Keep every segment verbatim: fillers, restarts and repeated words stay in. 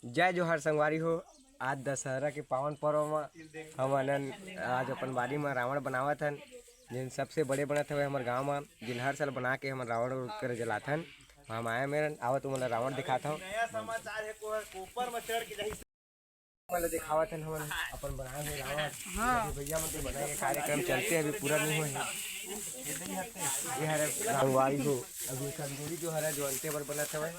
जय जोहार संगवारी हो, आज दशहरा के पावन पर्व म हमन आज अपन बारी म रावण बनावत हन, जेन सबसे बड़े बनत हवे हमर गांव म, जेन हर साल बना के हमन रावण कर जलाथन। हम आए मेरन, आवत तुमन ला रावण दिखात हव। नया समाचार हे, कोहर कोपर म चढ़ के जाही। हमन ला दिखावत हन हमन अपन बनाए हुए रावण। हाँ। भैया मन के बनाए के कार्यक्रम चलते, अभी पूरा नहीं होए हे। ये हरे संगवारी हो, अभी तंदूरी जो हरे, जो अंते बर बनत हवे।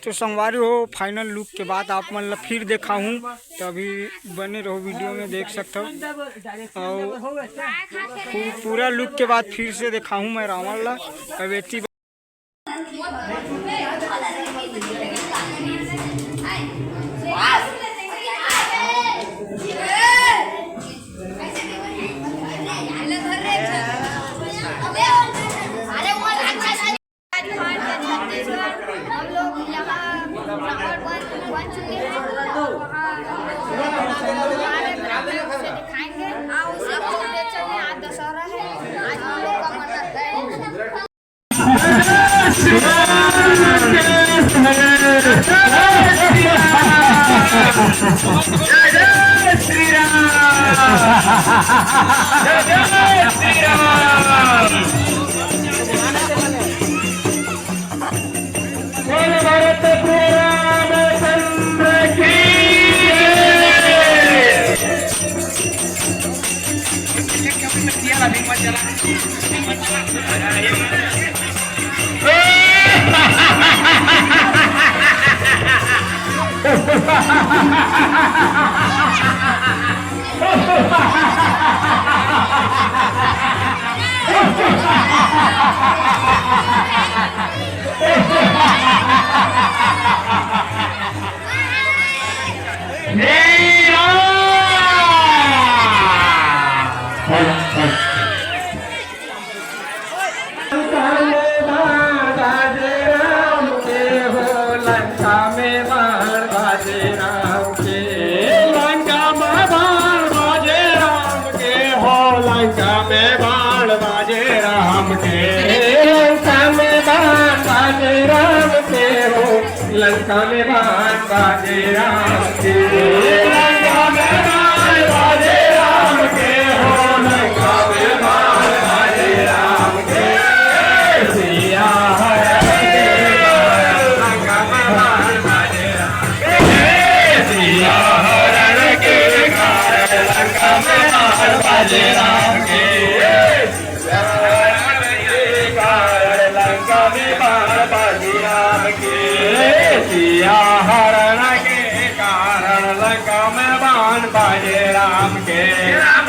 तो संगवारी हो, फाइनल लुक के बाद आप मन ला फिर देखाहूँ, तो अभी बने रहो वीडियो में, देख सकथव। और पू-, पूरा लुक के बाद फिर से देखाहूँ मैं रावण ला। अब एती आज भारत या छत्तीसगढ़ हम लोग यहाँ रावण बन, बन चुके हैं। वहाँ हमारे से दिखाएंगे। हाँ, उसी को हम बेचते हैं। आज दशहरा है, आज हम लोग का मनाते हैं। जय श्री राम। जय जय श्री राम। बोल भारत श्री रामचंद्र की जय। लंका में बाण बाजे राम के हो, लंका में बाण बाजे राम के। लंका में बाण बाजे राम के हो, लंका में बाण बाजे राम के। लंका में बाण बाजे राम के हो, लंका में बाण बाजे राम के। लंका में बाण बाजे राम के हो, लंका में बाण बाजे राम के। सिया हरण के लंका में बाण बाजे राम के। सिया हरण के कारण लंका में बाण बाजे राम के। कारण लंका में बाण बाजे राम के। सिया हरण के कारण लंका में बाण बाजे राम के। राम